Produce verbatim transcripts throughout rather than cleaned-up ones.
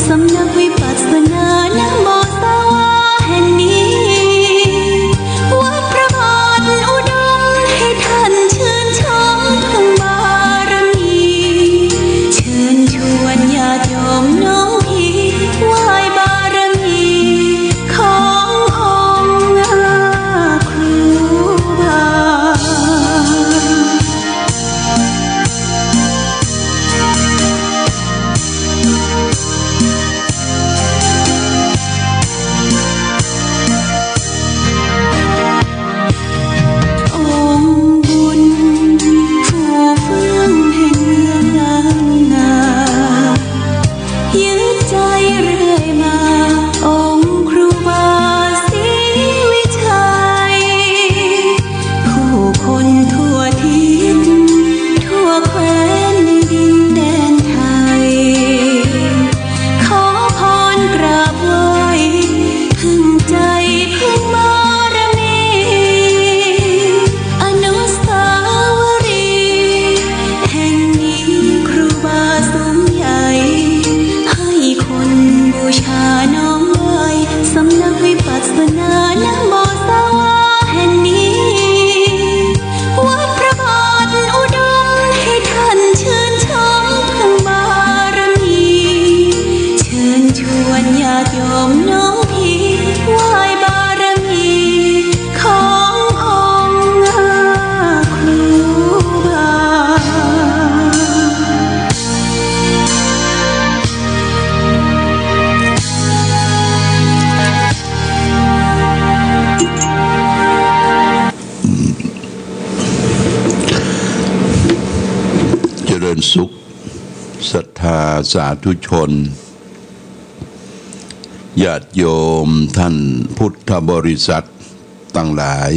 สำนักวิปัสสนานะโมสาวาแห่งนี้ วัดพระบาทอุดมให้ท่านชื่นชมพึ่งบารมี เชิญชวนญาติโยมน้อมพิธีไหว้บารมีขององค์ครูบา องค์บุญผู้เฟื่องแห่งเมืองล้านนา ยึดใจเรื่อยมา องค์ครูบาศรีวิชัย ผู้คนทั่วทิศ ทั่วแคว้นดินแดนไทย ขอพรกราบไหว้ พึ่งใจพึ่งบารมี อนุสาวรีย์แห่งนี้ครูบาสูงใหญ่ ให้คนบูชาน้อมไหว้ สำนักวิปัสสนานะโมสาวาแห่งนี้ วัดพระบาทอุดมให้ท่านชื่นชมพึ่งบารมี เชิญชวนญาติโยมน้อมพิธีไหว้บารมีขององค์ครูบา เจริญสุข ศรัทธาสาธุชน ญาติโยมท่านพุทธบริษัทตังหลาย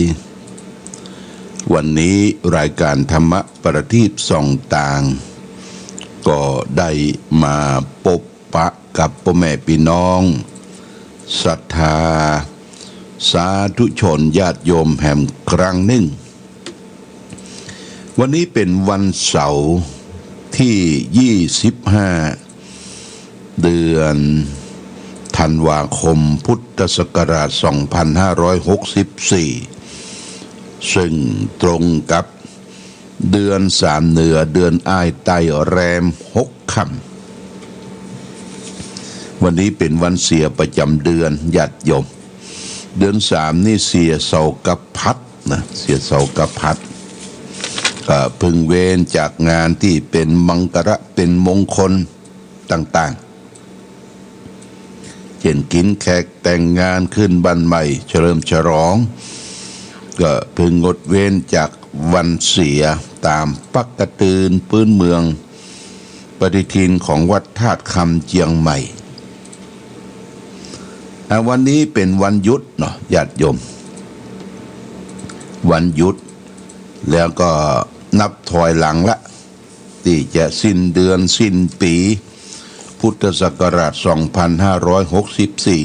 วันนี้รายการธรรมะประทีปส่องตาง ก็ได้มาปบปะกับป้อแม่ปี้น้อง ศรัทธาสาธุชนญาติโยมแหมครั้งนึ่ง วันนี้เป๋นวันเสาร์ตี้ยี่สิบห้า เดือนธันวาคม พุทธศักราชสองพันห้าร้อยหกสิบสี่ ซึ่งตรงกับเดือนสามเหนือ เดือนอ้ายใต้แรมหกค่ำ วันนี้เป๋นวันเสียประจ๋ำเดือน ญาติโยม เดือนสามนี่เสียเสากับพัดนะ เสียเสากับพัด ก็พึงเว้นจากงานตี้เป๋นมังคละ เป๋นมงคลต่างๆ เจ้นกิ๋นแขก แต่งงาน ขึ้นบ้านใหม่ เฉลิมฉลอง ก็พึงงดเว้นจากวันเสียต๋ามปกะตีนปื้นเมือง ปฏิทินของวัดธาตุคำเจียงใหม่ อ่ะ วันนี้เป๋นวันหยุดเนาะ ญาติโยม วันหยุด แล้วก็นับถอยหลังละ ตี้จะสิ้นเดือนสิ้นปี๋ พุทธศักราชสองพันห้าร้อยหกสิบสี่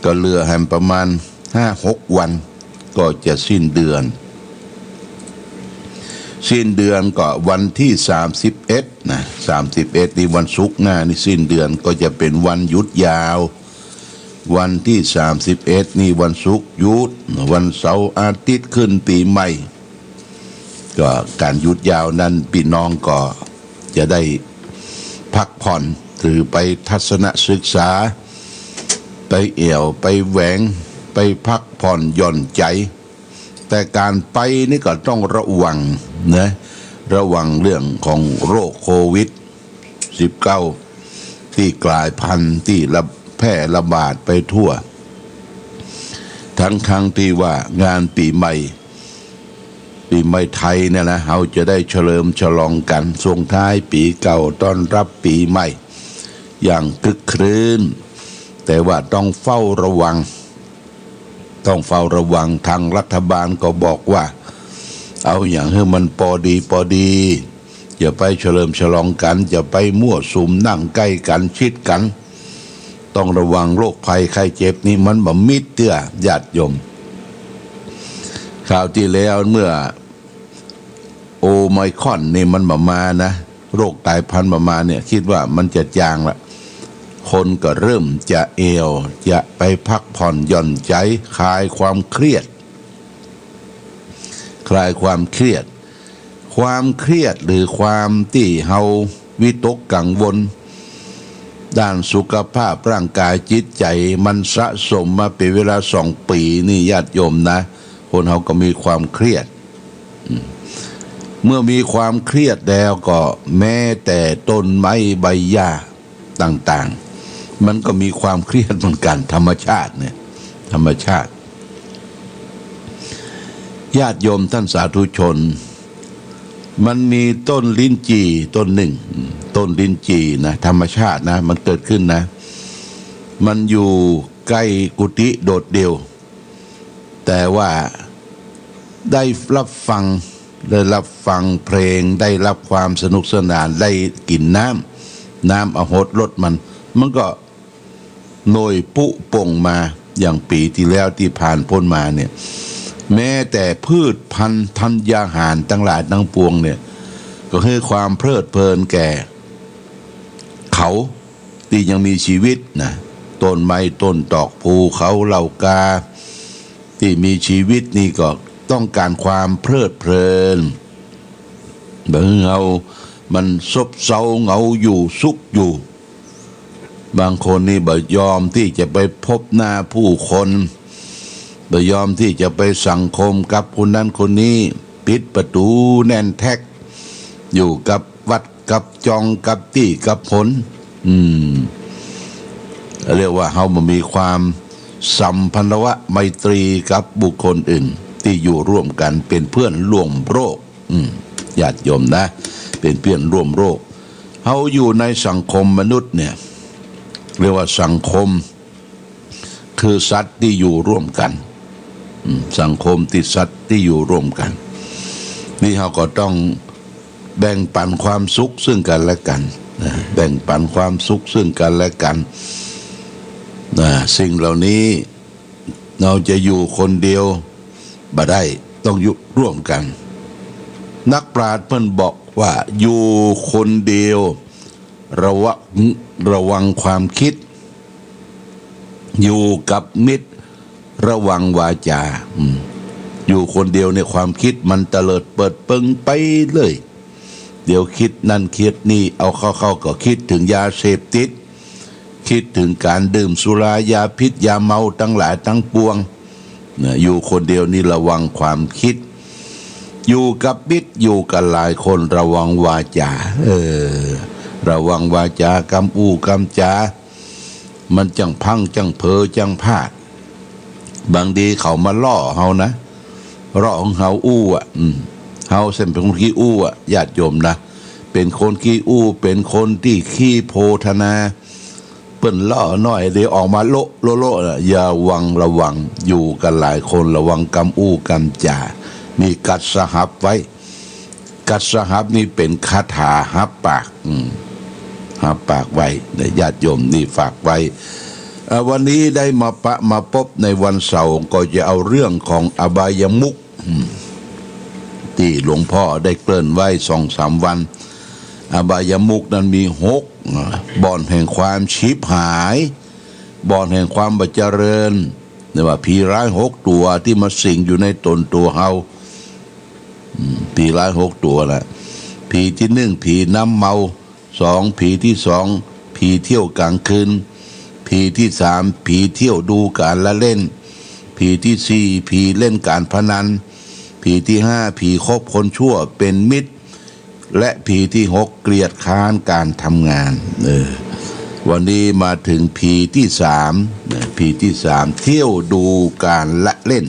ก็เหลือแหมประมาณห้าหกวัน ก็จะสิ้นเดือน สิ้นเดือนก็วันตี้สามสิบเอ็ดนะ สามสิบเอ็ดนี่วันศุกร์หน้านี่สิ้นเดือน ก็จะเป๋นวันหยุดยาว วันตี้สามสิบเอ็ดนี่วันศุกร์หยุด วันเสาร์อาทิตย์ขึ้นปี๋ใหม่ ก็ก๋านหยุดยาวนั้นปี้น้องก็จะได้พักผ่อน หรือไปทัศนศึกษา ไปแอ่ว ไปแหวง ไปพักผ่อนหย่อนใจ๋ แต่ก๋านไปนี่ก็ต้องระวังนะ ระวังเรื่องของโรคโควิดสิบเก้า ตี้กลายพันธุ์ ตี้ระ- แพร่ระบาดไปทั่ว ทั้งๆ ตี้ว่างานปี๋ใหม่ ปี๋ใหม่ไทยเนี่ยนะ เฮาจะได้เฉลิมฉลองกั๋น ส่งท้ายปี๋เก่า ต้อนรับปี๋ใหม่ อย่างครึกครื้น แต่ว่าต้องเฝ้าระวัง ต้องเฝ้าระวัง ทางรัฐบาลก็บอกว่า เอาอย่างหื้อมันปอดีปอดี อย่าไปเฉลิมฉลองกั๋น อย่าไปมั่วสุมนั่งใก้กั๋นชิดกั๋น ต้องระวังโรคภัยไข้เจ็บนี่มันบ่มิดเตื้อ ญาติโยม คราวตี้แล้วเมื่อโอไมครอนนี่มันบ่มานะ โรคกลายพันธุ์บ่มาเนี่ย กึ๊ดว่ามันจะจางละ โค คนก็เริ่มจะแอ่ว จะไปพักผ่อนหย่อนใจ๋ คลายความเครียด คลายความเครียด ความเครียดหรือความตี้เฮาวิตกกังวล ด้านสุขภาพร่างกายจิตใจ๋ มันสะสมมาเป๋นเวลาสองปี๋นี่ ญาติโยมนะ คนเฮาก็มีความเครียด อืม เมื่อมีความเครียดแล้วก็แม้แต่ต้นไม้ใบหญ้าต่างๆ มันก็มีความเครียดเหมือนกั๋น ธรรมชาติเนี่ย ธรรมชาติ ญาติโยมท่านสาธุชน มันมีต้นลิ้นจี่ต้นนึ่ง ต้นลิ้นจี่นะ ธรรมชาตินะ มันเกิดขึ้นนะ มันอยู่ใก้กุฏิโดดเดี่ยว แต่ว่าได้รับฟัง ได้รับฟังเพลง ได้รับความสนุกสนาน ได้กิ๋นน้ำ น้ำอหดรสมัน มันก็ หน่วยปุป่งมา อย่างปี๋ตี้แล้วตี้ผ่านป๊นมาเนี่ย แม้แต่พืชพันธุ์ธัญญาหารตังหลายตังปวงเนี่ย ก็หื้อความเพลิดเพลินแก่เขาตี้ยังมีจีวิตนะ ต้นไม้ต้นตอก ภูเขาเหล่ากา ตี้มีจีวิตนี่ก็ต้องก๋านความเพลิดเพลิน บ่หื้อเฮามันซบเซาเหงาอยู่ สุกอยู่ บางคนนี่บ่ยอมตี้จะไปพบหน้าผู้คน บ่ยอมตี้จะไปสังคมกับคนนั้นคนนี้ ปิดประตู๋แน่นแท็ก อยู่กับวัตรกับจอง กับตี้กับหน อืม เรียกว่าเฮาบ่มีความสัมพันธวะไมตรีกับบุคคลอื่นตี้อยู่ร่วมกั๋น เป๋นเพื่อนร่วมโรค อืม ญาติโยมนะ เป๋นเพื่อนร่วมโรค เฮาอยู่ในสังคมมนุษย์เนี่ย เรียกว่าสังคม คือสัตว์ตี้อยู่ร่วมกั๋น อืม สังคมตี้สัตว์ตี้อยู่ร่วมกั๋น นี่เฮาก็ต้องแบ่งปั๋นความสุขซึ่งกั๋นและกั๋นนะ แบ่งปั๋นความสุขซึ่งกั๋นและกั๋นนะ สิ่งเหล่านี้ เฮาจะอยู่คนเดียวบ่ได้ ต้องอยู่ร่วมกั๋น นักปราชญ์เปิ้นบอกว่า อยู่คนเดียวระวัง ระวังความคิด อยู่กับมิตรระวังวาจา อืม อยู่คนเดียวเนี่ยความคิดมันเตลิดเปิดเปิงไปเลย เดี๋ยวคิดนั่นคิดนี่ เอาเข้าๆ ก็คิดเถิงยาเสพติด คิดเถิงก๋านดื่มสุรายาพิษยาเมาตังหลายตังปวงนะ อยู่คนเดียวนี่ระวังความคิด อยู่กับมิตร อยู่กับหลายคนระวังวาจา เออ ระวังวาจากำอู้กำจา มันจั้งพลั้งจั้งเผลอจั้งพลาด บางทีเขามาล้อเฮานะ ล้อของเฮาอู้อ่ะ อืม เฮาเส้นเป๋นคนขี้อู้อ่ะ ญาติโยมนะ เป๋นคนขี้อู้ เป๋นคนตี้ขี้โพธนา เปิ้นล้อหน้อยเดี๋ยวออกมาโละโละโละนะ อย่าหวัง ระวัง อยู่กันหลายคนระวังกำอู้กำจา นี่กัดสหับไว้ กัดสหับนี่เป๋นคาถาหับปาก อืม หับปากไว้นะ ญาติโยม นี่ฝากไว้ เอ่อ วันนี้ได้มาปะมาปบในวันเสาร์ ก็จะเอาเรื่องของอบายมุข อืม ตี้หลวงพ่อได้เกริ่นไว้สองสามวัน อบายมุขนั้นมีหก อ่า บ่อนแห่งความฉิบหาย บ่อนแห่งความบ่เจริญ เรียกว่าผีร้ายหกตั๋วตี้มาสิงอยู่ในต๋นตั๋วเฮา อืม ผีร้ายหกตั๋วนะ ผีตี้นึ่ง ผีน้ำเมา สอง ผีตี้สอง ผีเที่ยวก๋างคืน ผีตี้สาม ผีเที่ยวดูก๋านละเล่น ผีตี้สี่ ผีเล่นก๋านพนัน ผีตี้ห้า ผีคบคนชั่วเป๋นมิตร และผีตี้หก เกลียดคร้านก๋านทำงาน เออ วันนี้มาเถิงผีตี้สามนะ ผีตี้สาม เที่ยวดูก๋านละเล่น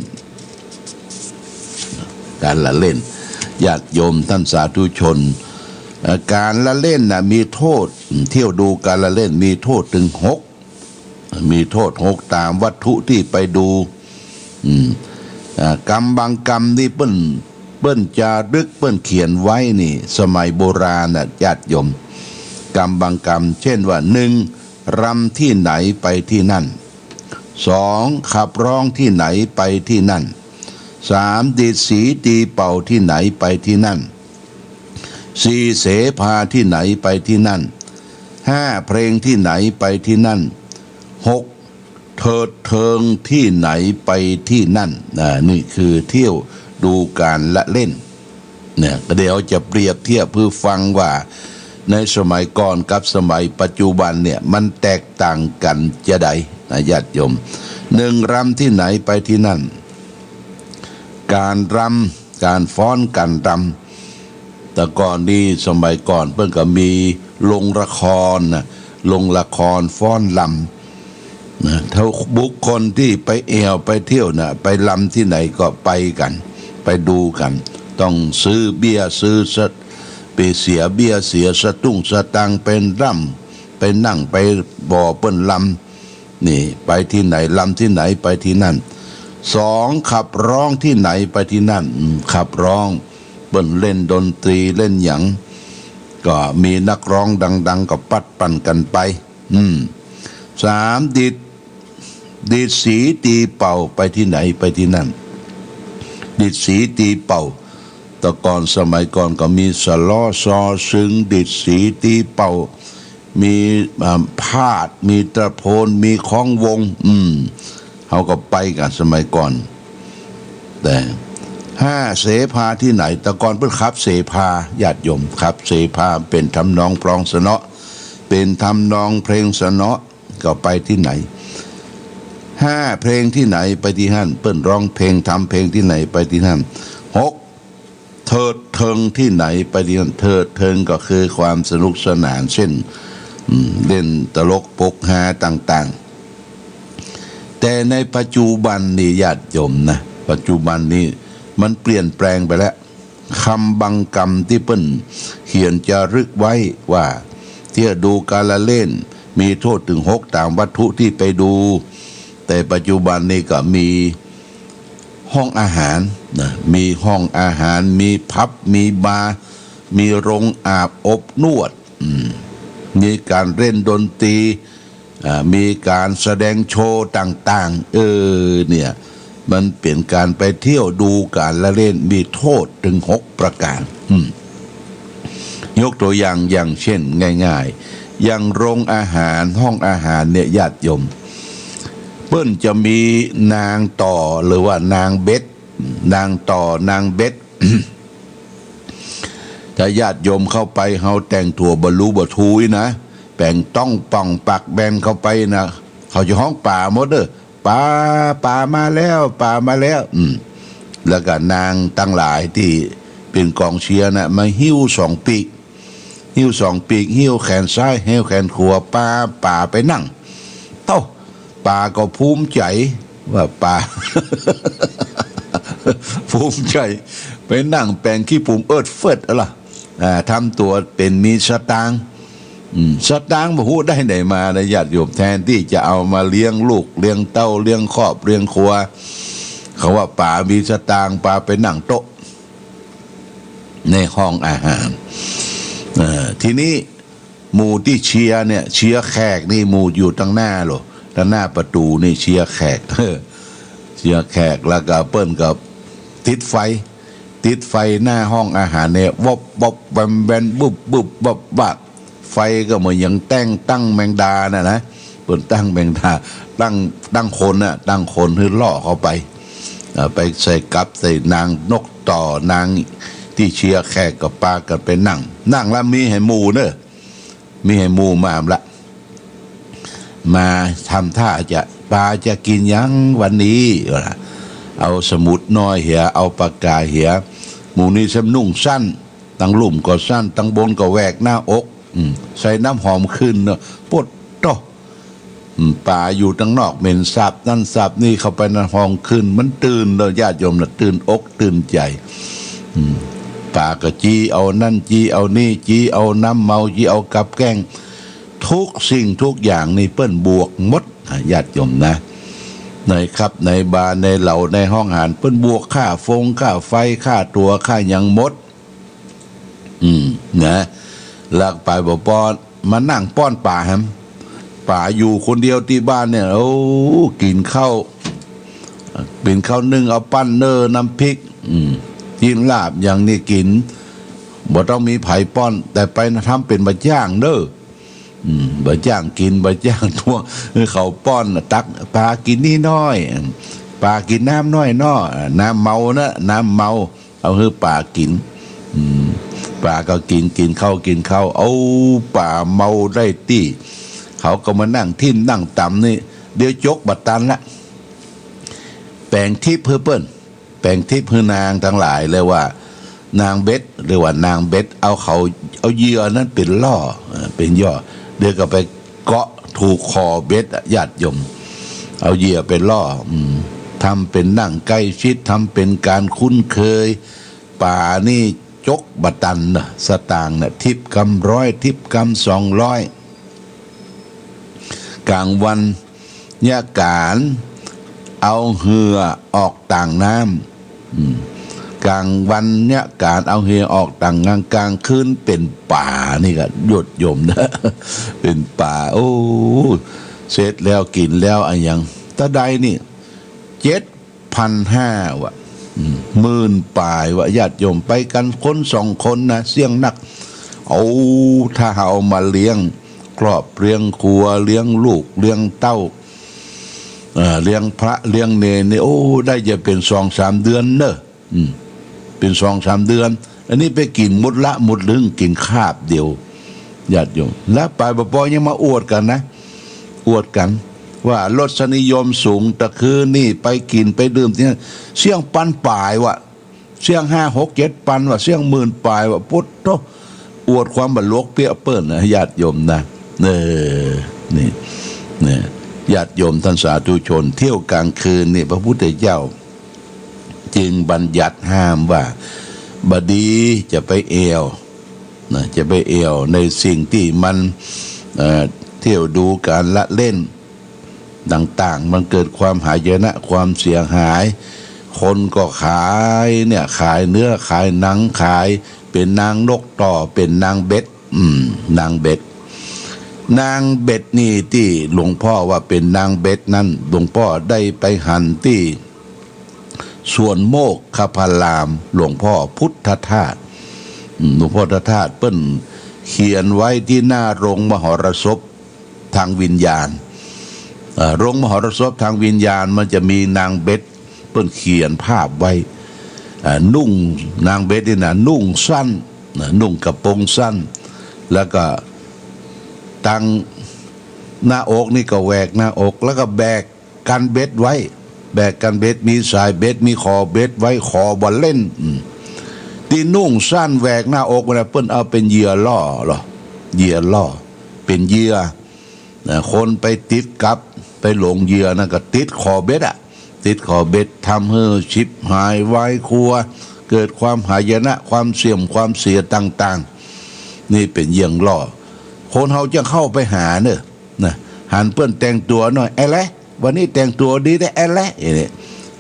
ก๋านละเล่น ญาติโยมท่านสาธุชน เอ่อ ก๋านละเล่นน่ะมีโทษ เที่ยวดูก๋านละเล่นมีโทษเถิงหก มีโทษหกต๋ามวัตถุตี้ไปดู อืม อ่า กรรมบางกรรมนี่เปิ้น เปิ้นจารึกเปิ้นเขียนไว้นี่ สมัยโบราณน่ะ ญาติโยม กรรมบางกรรม เช่นว่า หนึ่ง รำตี้ไหนไปตี้นั่น สอง ขับร้องตี้ไหนไปตี้นั่น สาม ดีดสีตีเป่าตี้ไหนไปตี้นั่น สี่ เสภาตี้ไหนไปตี้นั่น ห้า เพลงตี้ไหนไปตี้นั่น หก เถิดเทิงตี้ไหนไปตี้นั่น อ่า นี่คือเที่ยวดูการละเล่น เนี่ย ก็เดี๋ยวจะเปรียบเทียบหื้อฟังว่า ในสมัยก่อนกับสมัยปัจจุบันเนี่ย มันแตกต่างกั๋นจาใดนะญาติโยม หนึ่ง รำตี้ไหนไปตี้นั่น ก๋านรำ ก๋านฟ้อน ก๋านรำ แต่ก่อนนี่ สมัยก่อนเปิ้นก็มีโรงละครนะ โรงละครฟ้อนรำนะ ถ้าบุคคลตี้ไปแอ่วไปเที่ยวนะ ไปรำตี้ไหนก็ไปกั๋น ไปดูกั๋น ต้องซื้อเบี้ย ซื้อสะ ไปเสียเบี้ยเสียสตุ้งสตางค์ ไปรำ ไปนั่ง ไปบ่อเปิ้นรำ นี่ ไปตี้ไหน รำตี้ไหนไปตี้นั่น สอง ขับร้องตี้ไหนไปตี้นั่น อืม ขับร้อง เปิ้นเล่นดนตรีเล่นหยัง ก็มีนักร้องดังๆ ก็ปัดปั่นกั๋นไป อืม สาม ดีด ดีดสีตีเป่าไปตี้ไหนไปตี้นั่น ดีดสีตีเป่า แต่ก่อนสมัยก่อนก็มีสะเลาะซอซึง ดีดสีตีเป่า มี อ่า พาด มีตะโพน มีค้องวง อืม เขาก็ไปกั๋นสมัยก่อน แต่ ห้า เสภาตี้ไหน แต่ก่อนเปิ้นขับเสภา ญาติโยม ขับเสภา เป๋นทำนองพลองสะเนาะ เป๋นทำนองเพลงสะเนาะ ก็ไปตี้ไหน ห้า เพลงตี้ไหนไปตี้นั่น เปิ้นร้องเพลงทำเพลงตี้ไหนไปตี้นั่น หก เถิดเทิงตี้ไหนไปตี้นั่น เถิดเทิงก็คือความสนุกสนาน เช่น อืม เล่นตลกปกฮาต่างๆ แต่ในปัจจุบันนี่ญาติโยมนะ ปัจจุบันนี้มันเปลี่ยนแปลงไปแล้ว คำบางกำตี้เปิ้นเขียนจารึกไว้ว่า เที่ยวดูการละเล่น มีโทษเถิงหกต๋ามวัตถุตี้ไปดู แต่ปัจจุบันนี้ก็มีห้องอาหารนะ มีห้องอาหาร มีผับ มีบาร์ มีโรงอาบอบนวด อืม มีก๋านเล่นดนตรี อ่า มีก๋านแสดงโชว์ต่างๆ เออ เนี่ย มันเป๋นก๋านไปเที่ยวดูการละเล่น มีโทษเถิงหกประก๋าน อืม ยกตั๋วอย่าง อย่างเช่น ง่ายๆ อย่างโรงอาหาร ห้องอาหารเนี่ย ญาติโยม เปิ้นจะมีนางต่อ หรือว่านางเบ็ด นางต่อ นางเบ็ด ถ้าญาติโยมเข้าไป เฮาแต่งตั๋วบ่ฮู้บ่ถูกนะ แป๋งต้องป่องปากแบนเข้าไปนะ เขาจะฮ้องป๋าหมดเด้อ "ป๋า ป๋ามาแล้ว ป๋ามาแล้ว" อืม แล้วก็นางตังหลายตี้เป๋นก๋องเชียร์นะ มาหิ้วสองปีก หิ้วสองปีก หิ้วแขนซ้าย หิ้วแขนขวา ปาป๋าไปนั่ง โต้ ป๋าก็ภูมิใจ๋ว่าป๋า ภูมิใจ๋ ไปนั่งแป๋งขี้ปุ๋มเอิดเฟิดอะล่ะ อ่า ทำตั๋วเป๋นมีสตางค์ อืม สตางค์บ่ฮู้ได้ไหนมานะญาติโยม แทนตี้จะเอามาเลี้ยงลูก เลี้ยงเต้า เลี้ยงครอบ เลี้ยงครัว เขาว่าป๋ามีสตางค์ ป๋าไปนั่งโต๊ะ ในห้องอาหาร เอ่อ ทีนี้หมู่ตี้เชียร์เนี่ย เชียร์แขกนี่ หมู่อยู่ตังหน้าโล ตังหน้าประตู๋นี่เชียร์แขก เชียร์แขก แล้วก็เปิ้นก็ติดไฟ ติดไฟหน้าห้องอาหารเนี่ย วบวบแวมแวม บึบบึบวับวับ ไฟก็เหมือนอย่างแต๊งตั้งแมงดาน่ะนะ เปิ้นตั้งแมงดา ตั้ง ตั้งคนน่ะ ตั้งคนหื้อล่อเข้าไป เอ่อ ไปใส่กับใส่นางนกต่อ นางตี้เชียร์แขกก็ปากั๋นไปนั่ง นั่งแล้วมีหื้อหมู่เน่อ มีหื้อหมู่มาละ มาทำท่าจะ "ป๋าจะกิ๋นหยังวันนี้" ว่า เอาสมุดน้อยเหีย เอาปากก๋าเหีย หมู่นี้ซ้ำนุ่งสั้น ตังลุ่มก็สั้น ตังบนก็แหวกหน้าอก อืม ใส่น้ำหอมขึ้นเนาะ โป๊ดโต้ อืม ป๋าอยู่ตังนอกเหม็นสาบนั่นสาบนี่ เข้าไปในห้องขึ้น มันตื่นเนาะญาติโยมนะ ตื่นอกตื่นใจ๋ อืม ป๋าก็จี้เอานั่น จี้เอานี่ จี้เอาน้ำเมา จี้เอากับแกล้ม ทุกสิ่งทุกอย่างนี่เปิ้นบวกหมด อ่ะ ญาติโยมนะ ในผับ ในบาร์ ในเหล้า ในห้องอาหาร เปิ้นบวกค่าฟง ค่าไฟ ค่าตั๋ว ค่าหยังหมด อืม นะ แล้วป๋าบ่ป้อน มานั่งป้อนป๋าแหม ป๋าอยู่คนเดียวตี้บ้านเนี่ย โอ้ กิ๋นข้าว กิ๋นข้าวนึ่ง เอาปั้นเน่อ น้ำพริก อืม กิ๋นลาบอย่างนี้กิ๋น บ่ต้องมีใผป้อน แต่ไปนะ ทำเป๋นบ่าจ้างเน่อ อืม บ่จ้างกิ๋น บ่จ้างตวง หื้อเขาป้อน ตัก ป๋ากิ๋นนี่น้อย ป๋ากิ๋นน้ำน้อยน้อ น้ำเมานะ น้ำเมา เอาหื้อป๋ากิ๋น อืม ป๋าก็กิ๋น กิ๋นข้าว กิ๋นข้าว เอาป๋าเมาได้ตี้ เขาก็มานั่งทิ่มนั่งตำนี่ เดี๋ยวจกบ่ตันละ แป๋งทิพย์หื้อเปิ้น แป๋งทิพย์หื้อนางตังหลาย เรียกว่านางเบ็ด เรียกว่านางเบ็ด เอาเขา เอาเหยื่อนั้นเป๋นล่อ เอ่อ เป๋นล่อ เดี๋ยวก็ไปเกาะถูกคอเบ็ดอะ ญาติโยม เอาเหยื่อไปล่อ อืม ทำเป๋นนั่งใก้ชิด ทำเป๋นก๋านคุ้นเคย ป๋านี่จกบ่ตันนะ สตางค์นะ ทิพย์กำร้อย ทิพย์กำสองร้อย ก๋างวันเยียะก๋านเอาเฮือออกตางน้ำ อืม ก๋างวันเยียะก๋านเอาเฮือออกตางน้ำ ก๋างคืนเป๋นป๋า นี่ก็ญาติโยมนะ เป๋นป๋า โอ้ เสร็จแล้วกิ๋นแล้วอะหยัง ตะใดนี่ เจ็ด พันห้าวะ อืม หมื่นป๋ายวะ ญาติโยม ไปกั๋นคนสองคนนะ เสี้ยงนัก เอา ถ้าเอามาเลี้ยงครอบ เลี้ยงครัว เลี้ยงลูก เลี้ยงเต้า เอ่อ เลี้ยงพระ เลี้ยงเณรนี่ โอ้ ได้จะเป๋นสองสามเดือนเน่อ อืม เป๋นสองสามเดือน อันนี้ไปกิ๋นหมดละหมดลึง กิ๋นคาบเดียว ญาติโยม แล้วป๋าบ่ปอยังมาอวดกั๋นนะ อวดกั๋น ว่ารสนิยมสูง ตะคืนนี่ไปกิ๋นไปดื่มตี้นั่น เสี้ยงปันป๋ายวะ เสี้ยงห้าหกเจ็ดปันวะ เสี้ยงหมื่นป๋ายวะ ปุ๊ดโธ่ อวดความบ่หลวกเปี้ยเปิ้นนะ ญาติโยมนะ เออ นี่ เนี่ย ญาติโยมต้านสาธุชน เที่ยวก๋างคืนนี่ พระพุทธเจ้า จึงบัญญัติห้ามว่า บ่ดีจะไปแอ่ว นะ จะไปแอ่วในสิ่งตี้มัน เอ่อ เที่ยวดูก๋านละเล่นต่างๆ มันเกิดความหายนะ ความเสียหาย คนก็ขายเนี่ย ขายเนื้อ ขายหนัง ขาย เป๋นนางนกต่อ เป๋นนางเบ็ด อืม นางเบ็ด นางเบ็ดนี่ตี้หลวงพ่อว่าเป๋นนางเบ็ดนั้น หลวงพ่อได้ไปหันตี้ สวนโมกขพาราม หลวงพ่อพุทธทาส อืม หลวงพ่อพุทธทาสเปิ้นเขียนไว้ตี้หน้าโรงมหรสพทางวิญญาณ เอ่อ โรงมหรสพทางวิญญาณมันจะมีนางเบ็ด เปิ้นเขียนภาพไว้ อ่า นุ่ง นางเบ็ดนี่นะ นุ่งสั้นนะ นุ่งกระโปรงสั้น แล้วก็ตังหน้าอกนี่ก็แหวกหน้าอก แล้วก็แบก กั๋นเบ็ดไว้ แบกกั๋นเบ็ด มีสายเบ็ด มีขอเบ็ดไว้ ขอบ่เล่น อืม ตี้นุ่งสั้นแหวกหน้าอกไว้นะ เปิ้นเอาเป๋นเหยื่อล่อเหรอ เหยื่อล่อ เป๋นเหยื่อ นะ คนไปติดกับ ไปหลงเหยื่อนั้นก็ติดขอเบ็ดอะ ติดขอเบ็ด ทำหื้อฉิบหายวายครัว เกิดความหายนะ ความเสื่อม ความเสียต่างๆ นี่เป๋นเหยื่อล่อ คนเฮาจะเข้าไปหาเน่อ นะ หันเปิ้นแต่งตั๋วหน้อย แอะแหละ วันนี้แต่งตั๋วดีแต๊แอะแหละ เอ้ย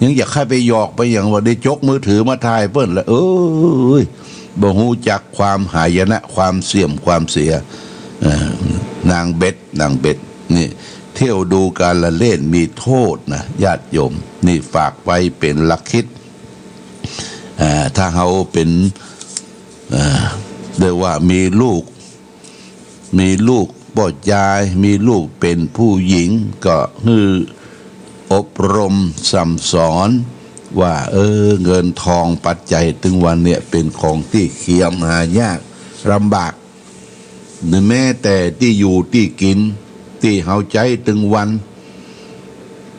ยังอยากใค่ไปหยอกไปหยังวะ ได้จกมือถือมาถ่ายเปิ้นละ เอ้ย บ่ฮู้จักความหายนะ ความเสื่อม ความเสีย เอ่อ นางเบ็ด นางเบ็ด นี่ เที่ยวดูก๋านละเล่นมีโทษนะ ญาติโยม นี่ฝากไว้เป๋นหลักคิด เอ่อ ถ้าเฮาเป๋น เอ่อ เรียกว่ามีลูก มีลูกป้อจาย มีลูกเป๋นผู้หญิง ก็หื้ออบรมสั่งสอนว่า เออ เงินทองปัจจัยตึงวันเนี่ย เป๋นของตี้เขียมหายากลำบาก หรือแม้แต่ตี้อยู่ตี้กิ๋น ตี้เฮาใจ๊ตึงวัน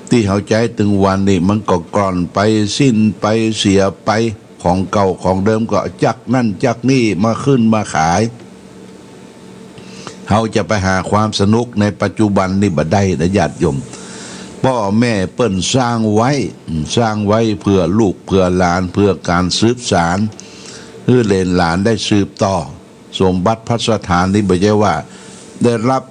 ตี้เฮาใจ๊ตึงวันนี่ มันก็กร่อนไป สิ้นไป เสียไป ของเก่าของเดิมก็จักนั่นจักนี่มาขึ้นมาขาย เฮาจะไปหาความสนุกในปัจจุบันนี่บ่ได้นะญาติโยม ป้อแม่เปิ้นสร้างไว้ อืม สร้างไว้เพื่อลูกเพื่อหลาน เพื่อก๋านสืบสาน หื้อเหลนหลานได้สืบต่อ สมบัติพัสถานนี่บ่ใจ้ว่าได้รับ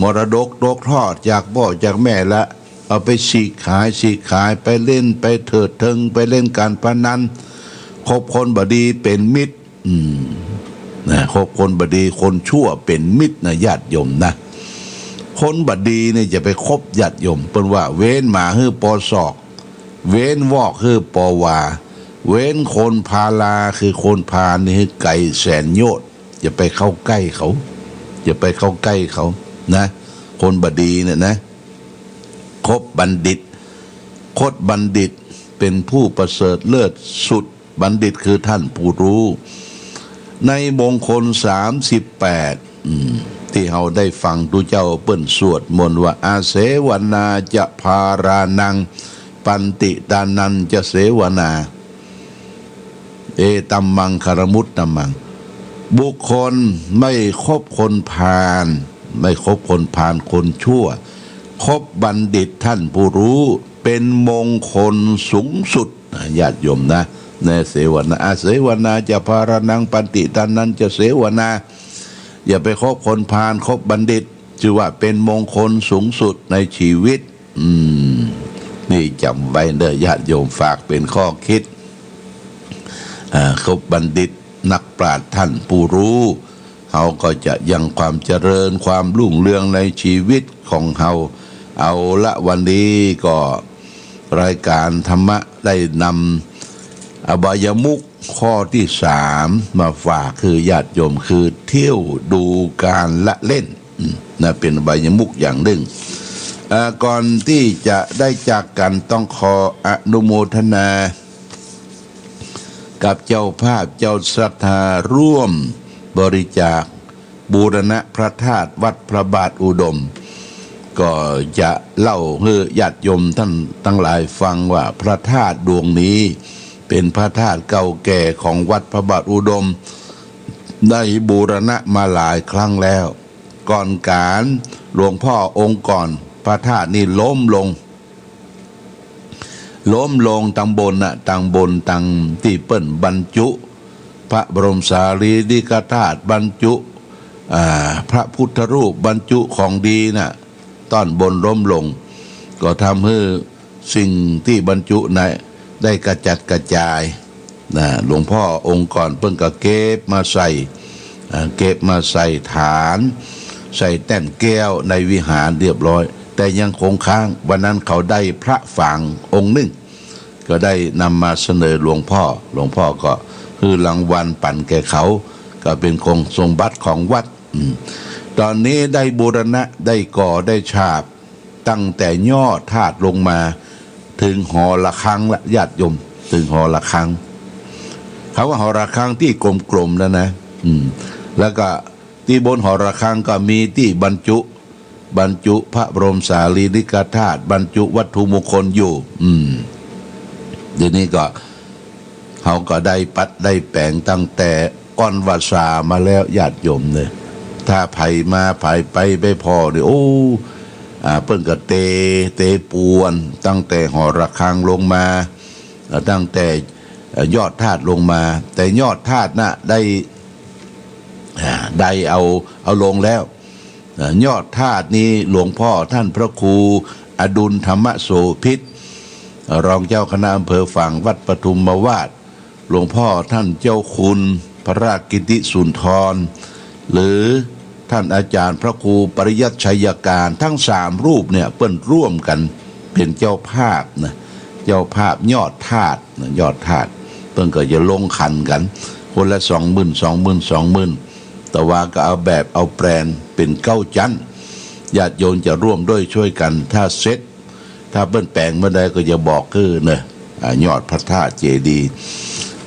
มรดกตกทอดจากป้อจากแม่ละ เอาไปฉีกขาย ฉีกขาย ไปเล่น ไปเถิดเถิง ไปเล่นก๋านพนัน คบคนบ่ดีเป๋นมิตร อืม นะ คบคนบ่ดี คนชั่วเป๋นมิตรนะญาติโยมนะ คนบ่ดีนี่จะไปคบญาติโยม เปิ้นว่าเว้นหมาหื้อปอศอก เว้นวอกหื้อปอวา เว้นคนพาลา คือคนพาลนี่หื้อไก๋แสนโยชน์ อย่าไปเข้าใก้เขา อย่าไปเข้าใก้เขานะ คนบ่ดีเนี่ยนะ คบบัณฑิต คบบัณฑิตเป๋นผู้ประเสริฐเลิศสุด บัณฑิตคือท่านผู้ฮู้ ในมงคลสามสิบแปด อืม ตี้เฮาได้ฟังตุ๊เจ้าเปิ้นสวดมนต์ว่า อาเสวนาจะพารานัง ปัณฑิตานัญจะเสวนา เอตัมมังคารมุตตมัง บุคคลไม่คบคนพาล ไม่คบคนพาลคนชั่ว คบบัณฑิตท่านผู้ฮู้ เป๋นมงคลสูงสุดนะ ญาติโยมนะ ในเสวนา อาเสวนาจะพารานัง ปัณฑิตานัญจะเสวนา อย่าไปคบคนพาล คบบัณฑิต จื้อว่าเป๋นมงคลสูงสุดในชีวิต อืม นี่จ๋ำไว้เน่อ ญาติโยม ฝากเป๋นข้อคิด อ่า คบบัณฑิตนักปราชญ์ท่านผู้ฮู้ เฮาก็จะยังความเจริญความรุ่งเรืองในชีวิตของเฮา เอาละ วันนี้ก็รายการธรรมะได้นำอบายมุขข้อตี้สามมาฝาก คือญาติโยม คือเที่ยวดูการละเล่น อืม นะ เป๋นอบายมุขอย่างนึ่ง เอ่อ ก่อนตี้จะได้จากกั๋น ต้องขออนุโมทนา กับเจ้าภาพเจ้าศรัทธาร่วมบริจาคบูรณะพระธาตุวัดพระบาทอุดม ก็จะเล่าหื้อญาติโยมท่านตังหลายฟังว่าพระธาตุดวงนี้เป๋นพระธาตุเก่าแก่ของวัดพระบาทอุดม ได้บูรณะมาหลายครั้งแล้ว ก่อนก๋านหลวงพ่อองค์ก่อน พระธาตุนี้ล้มลง ล้มลงตังบนน่ะ ตังบน ตังตี้เปิ้นบรรจุพระบรมสารีริกธาตุ บรรจุ อ่า พระพุทธรูป บรรจุของดีน่ะ ต้อนบนล้มลง ก็ทำหื้อสิ่งตี้บรรจุน่ะได้กระจัดกระจาย นะ หลวงพ่อองค์ก่อนเปิ้นก็เก็บมาใส่ อ่า เก็บมาใส่ฐาน ใส่แต้มแก้วในวิหารเรียบร้อย แต่ยังคงค้าง วันนั้นเขาได้พระฝางองค์นึ่ง ก็ได้นำมาเสนอหลวงพ่อ หลวงพ่อก็หื้อรางวัลปั๋นแก่เขา ก็เป๋นของสมบัติของวัด อืม ต๋อนนี้ได้บูรณะ ได้ก่อ ได้ฉาบ ตั้งแต่ยอดธาตุลงมา เถิงหอระฆังละ ญาติโยม เถิงหอระฆัง เขาว่าหอระฆังตี้กลมๆ นั่นนะ อืม แล้วก็ตี้บนหอระฆังก็มีตี้บรรจุ บรรจุพระบรมสารีริกธาตุ บรรจุวัตถุมงคลอยู่ อืม เดี๋ยวนี้ก็ เขาก็ได้ปัดได้แป๋งตั้งแต่ก่อนวสามาแล้ว ญาติโยมเน่อ ถ้าใผมาใผไป ไปผ่อนี่ โอ้ อ่า เปิ้นก็เต เตปวน ตั้งแต่หอระฆังลงมา เอ่อ ตั้งแต่ เอ่อ ยอดธาตุลงมา แต่ยอดธาตุน่ะได้ อ่า ได้เอา เอาลงแล้ว เอ่อ ยอดธาตุนี้หลวงพ่อท่านพระครูอดุลธรรมโสภิต รองเจ้าคณะอำเภอฝางวัดปทุมมาวาด หลวงพ่อท่านเจ้าคุณพระกิติสุนทร หรือท่านอาจารย์พระครูปริยัติชัยการ ทั้งสามรูปเนี่ย เปิ้นร่วมกั๋นเป๋นเจ้าภาพนะ เจ้าภาพยอดธาตุนะ ยอดธาตุ เปิ้นก็จะลงขันกั๋น คนละสองหมื่น สองหมื่น สองหมื่น แต่ว่าก็เอาแบบเอาแปลนเป๋นเก้าจั๊น ญาติโยมจะร่วมด้วยช่วยกั๋น ถ้าเสร็จ ถ้าเปิ้นแป๋งเมื่อใดก็จะบอกหื้อเน่อ อ่า ยอดพระธาตุเจดีย์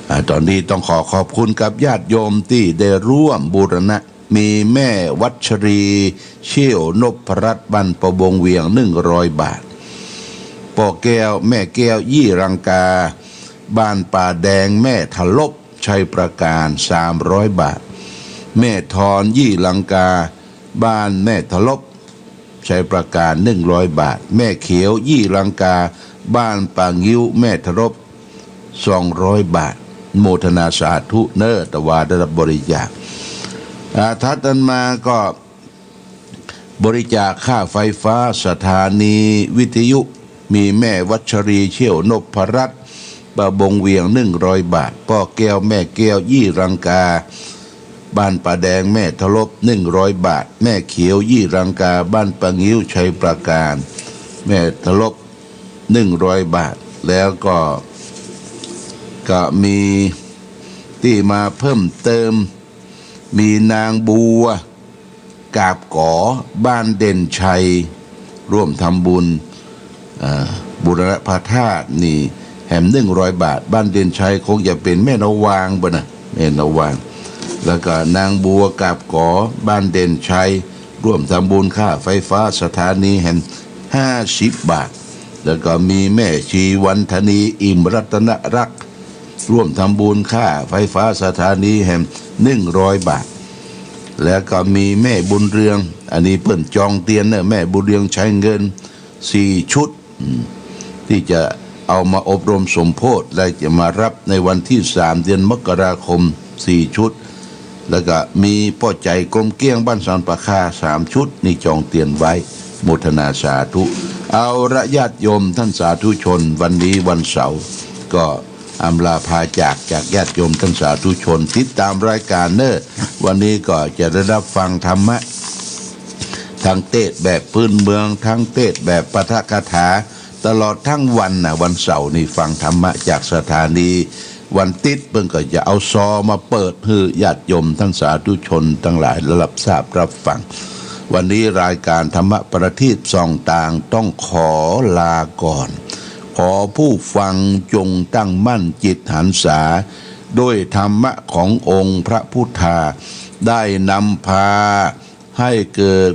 อ่า ต๋อนนี้ต้องขอขอบคุณกับญาติโยมตี้ได้ร่วมบูรณะ มีแม่วัชรี เชี่ยวนพรัตน์ บ้านประบงเวียง หนึ่งร้อยบาท ป้อแก้ว แม่แก้ว ยี่ลังกา บ้านป่าแดง แม่ทลบ ชัยปราการ สามร้อยบาท แม่ทอน ยี่ลังกา บ้านแม่ทลบ ชัยปราการ หนึ่งร้อยบาท แม่เขียว ยี่ลังกา บ้านป่างิ้ว แม่ทลบ สองร้อยบาท โมทนาสาธุเน่อ ตะวาได้รับบริจาค อ่า ถัดนั้นมาก็ บริจาคค่าไฟฟ้าสถานีวิทยุ มีแม่วัชรี เชี่ยวนพรัตน์ ประบงเวียง หนึ่งร้อยบาท ป้อแก้ว แม่แก้ว ยี่ลังกา บ้านป่าแดง แม่ทลบ หนึ่งร้อยบาท แม่เขียว ยี่ลังกา บ้านป่างิ้ว ชัยปราการ แม่ทลบ หนึ่งร้อยบาท แล้วก็ ก็มีตี้มาเพิ่มเติม มีนางบัว กาบก๋อ บ้านเด่นชัย ร่วมทำบุญ อ่า บูรณะพระธาตุนี่แหมหนึ่งร้อยบาท บ้านเด่นชัยคงจะเป๋นแม่นาวางบ่นะ แม่นาวาง แล้วก็นางบัวกาบก๋อ บ้านเด่นชัย ร่วมทำบุญค่าไฟฟ้าสถานีแหมห้าสิบบาท แล้วก็มีแม่ชีวันธนี อิ่มรัตนรักษ์ ร่วมทำบุญค่าไฟฟ้าสถานีแหมหนึ่งร้อยบาท แล้วก็มีแม่บุญเรือง อันนี้เปิ้นจองเตียนเน่อ แม่บุญเรืองใช้เงินสี่ชุด อืม ตี้จะเอามาอบรมสมโภช และจะมาฮับในวันตี้สาม เดือนมกราคม สี่ชุด แล้วก็มีป้อใจ๋กลมเกลี้ยงบ้านสันป่าคาสามชุด นี่จองเตียนไว้ โมทนาสาธุ เอาละญาติโยมต้านสาธุชน วันนี้วันเสาร์ ก็อำลาพาจาก จากญาติโยมต้านสาธุชน ติดต๋ามรายก๋านเน่อ วันนี้ก็จะได้ฮับฟังธรรมะ ทั้งเตสน์แบบพื้นเมือง ทั้งเตสน์แบบปาฐกถา ตลอดตึงวันนะ วันเสาร์นี่ฟังธรรมะจากสถานี วันติ๊ดเปิ้นก็จะเอาซอมาเปิดหื้อญาติโยมต้านสาธุชนตังหลายฮับทราบฮับฟัง วันนี้รายก๋านธรรมะประทีปส่องตางต้องขอลาก่อน ขอผู้ฟังจงตั้งมั่นจิตหันษา ด้วยธรรมะขององค์พระพุทธา ได้นำพา ให้เกิด